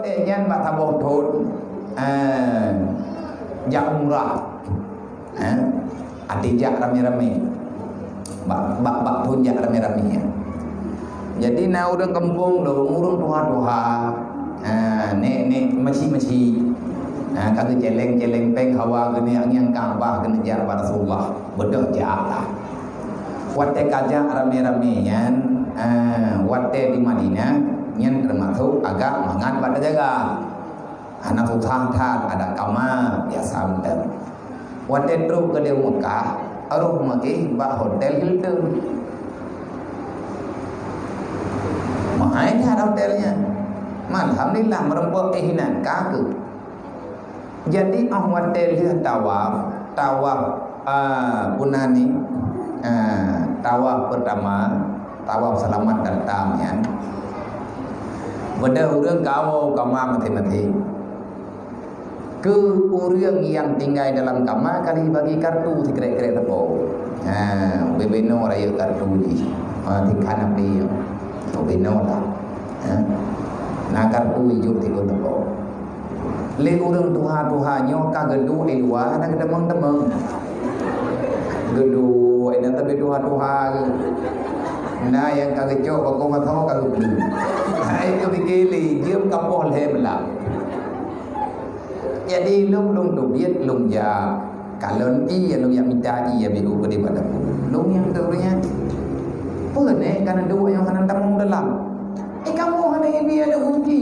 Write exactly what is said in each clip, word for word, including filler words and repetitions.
Eh, nyan bak saboh thon, eh, jak umrah. Eh, até jak ramé-ramé. Bak, bak, bak thon jak ramé-ramé, ya. Jadi na ureuëng kampung lôn, ureuëng tuha-tuha. Eh, nek, nek meusi-meusi. Eh, ka geuceleng-celeng péng hawa geuneuk angin Ka'bah geuneuk jak bak Rasulullah. Beudôh jak lah. Watée ka jak ramé-ramé nyan, eh, watée di Madinah, nyan teumasok agak mangat bak tajaga. Hana susah that, ada kama, biasa mantong. Watée trok keudéh Mekah, roh meuéh bak hotel Hilton. Mahai that hotel nyan. Alhamdulillah, meureumpok éh inan ka kheueh. Jadi, óh watée lheueh tawaf, tawaf, ah, peue nan nyan, ah, tawaf pertama, tawaf selamat datang nyan. Beudôh ureuëng kawoe kama maté-maté. Keu ureuëng nyang tinggai dalam kama ka jibagi kartu sikrek-krek sapo. Ha, ubé-ubé noe rayeuk kartu jih. Ha, tikhan api. Ubé noe lah. Ha. Na kartu ijok tikon sapo. Lé ureuëng tuha-tuha nyoe ka geuduek di luwa hana geutamong-tamong. Geuduek, na tapi tuha-tuha geuh. Na nyang ka geucok bakong mata ka geupeu. Hai keu pikir lé, jeuem ka poh lhée beulah. Jadi lôn, lôn teubiet lôn jak. Kalon ié lôn jak mita ié biru keudéh bak dapur. Lôn nyang teuh ureuëng nyan. Peue nèk ka neuduek nyang hana tamong dalam? Eh, kamoe hana ibi aneuk gunci.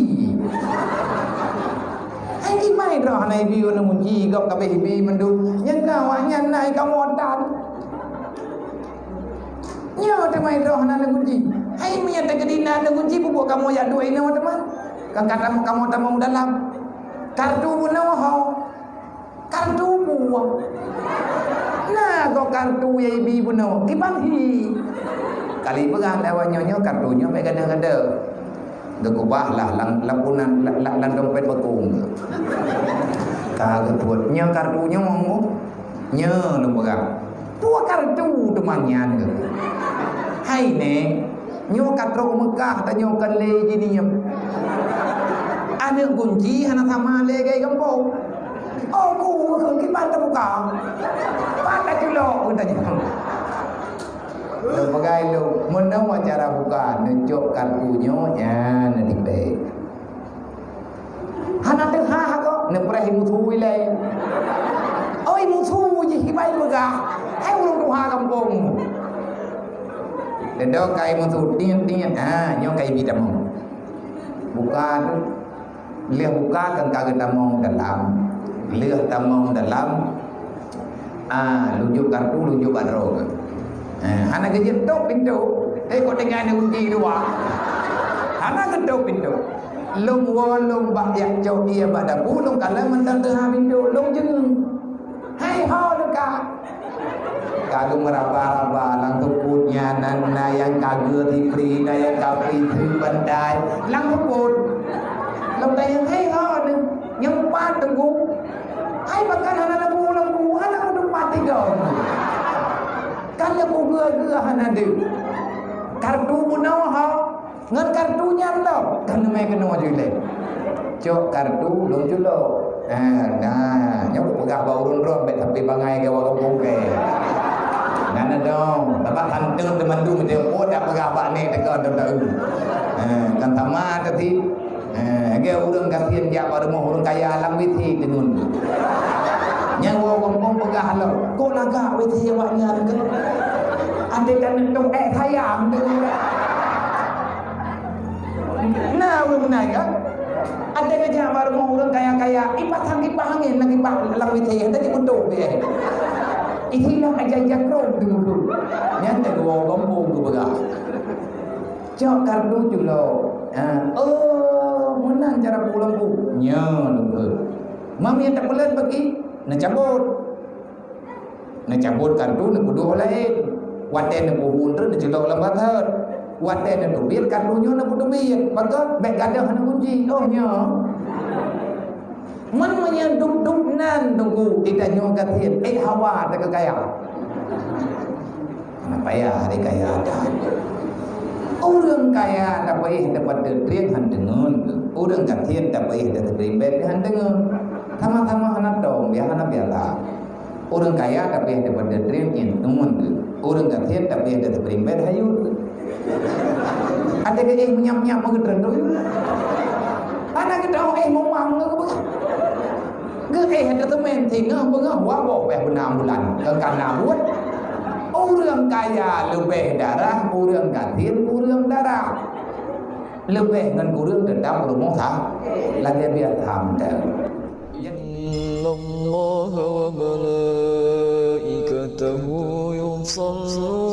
Hai kiban droe hana ibi aneuk gunci, gob ka abéh ibi mandum. Nyang ka awaknyan na, hai kamoe tan. Nyoe teuma droe hana aneuk gunci. Hai meunyo teukeudi na aneuk gunci, peue buet kamoe jak duek inoe teuma? Kan kata kamoe tamong dalam. Kartu bunoe ho. Kartu buah. Na gob kartu nyang ibi bunoe, kiban hi. Kali peugah lé awak nyoe, nyoe kartu nyoe bèk gada-gada. Geukubah lah lam, lam punan, lam, lam, lam dompet bakong. Ka geutuet, nyoe kartu nyoe. Nyoe lôn peugah. Peue kartu teuma nyan keuh? Hai nèk, nyoe ka trok Meukah tanyoe kon lé jih nyoe. Aneuk gunci hana sama lé gai gampông. Oh, ku keuh kiban tabuka. Pat taculok tanyoe. Lôn peugah lôn, meunoe cara buka, neucok kartu nyoe nyan neutipék. Hana teuhah kok, neupreh imusu ilée. Oh, imusu jih ibai peugah. Hai ureuëng tuha gampông. Dedok ka imusu tiet-tiet, ha, nyoe ka ibi tamong. Buka tu. Lheueh buka kan ka geutamong dalam. Lheueh tamong dalam, ah, lujok kartu, lujok bak droe. Eh, hana geujeuet tok pintoe. Eh, kok tinggai ni kunci dua. Hana geutok pintoe. Lôn woe lôn bak jak cok ié bak dapu, lôn kalon mantong teuhah pintoe, lôn jeungeue. Hai ho leuka. Ka lôn meuraba-raba lam seupôt nyan, na, na nyang ka geu sipri, na nyang ka pri sipri bantai. Lam seupôt. Lôn tanyong, hai ho, nyang pat teungku. Hai pakan hana lampu-lampu, hana meutupat tiga. Kan lampu geu-geu hana deuh. Kartu bunoe ho. Ngon kartu nyan lom, ka neumè keunoe ju ilée. Cok kartu lôn culok. Ha, nah, nyoe kupeugah bak ureuëng droe bèk tapi bangai gawat gampông kèe. Nyan na dong, sabab santeueng teumandum teuh, oh, dak peugah bak nèk teuka dong taeu. Ha, kan sama teuh. Ha, lagèe ureuëng gasien jak bak rumoh ureuëng kaya lam WC teunun. Nyan woe gampông peugah lom, kok lagak WC awaknyan keuh? Até ka neutong ék sayang teunun. Na ureuëng meunan kan? Ada kejak bak rumoh ureuëng kaya-kaya, ipasang kipah angin, na kipah lam WC, tadi beutôi dia. Isilah aja-aja krom tu dulu. Nyata dua gampông tu peugah. Cok kartu culok. Ha, oh, meunan cara pulang bu. Nya, lupa. Mam yang tak pelan bagi, na cabut. Neucabot kartu, neupeuduek laén. Watèe neupeuhun treuk neuculok lam batet. Watèe neuteubiet kartu nyoe neupeuteubiet. Pakon? Bèk gadôh hana kunci. Oh, nyoe. Meunyoe dub-dub nan teungku, ita nyoe gasien, eh, hawa teuka kaya. Hana payah hari kaya dah. Ureueng kaya tapayah dapat teutrieng han deungon. Ureuëng gasien tapi dah teurimbat dia hana deungoe. Sama-sama hana tom, dia hana biasa. Ureuëng kaya tapi dah pada trim nyen temun tu. Ureuëng gasien tapi dah teurimbat hayu. Ada ke eh menyam-nyam meugeutreun tu. Hana geutau eh meumang ke apa? Geuéh teuteumén singoh beungoh waboh beh beuna bulan. Keu kana buet. Ureuëng kaya leubeh darah, ureuëng gasien kureueng darah. Leubeh ngon kureueng teutap rumoh sa. Lagée biasa mantong. إن الله وملائكته يصلون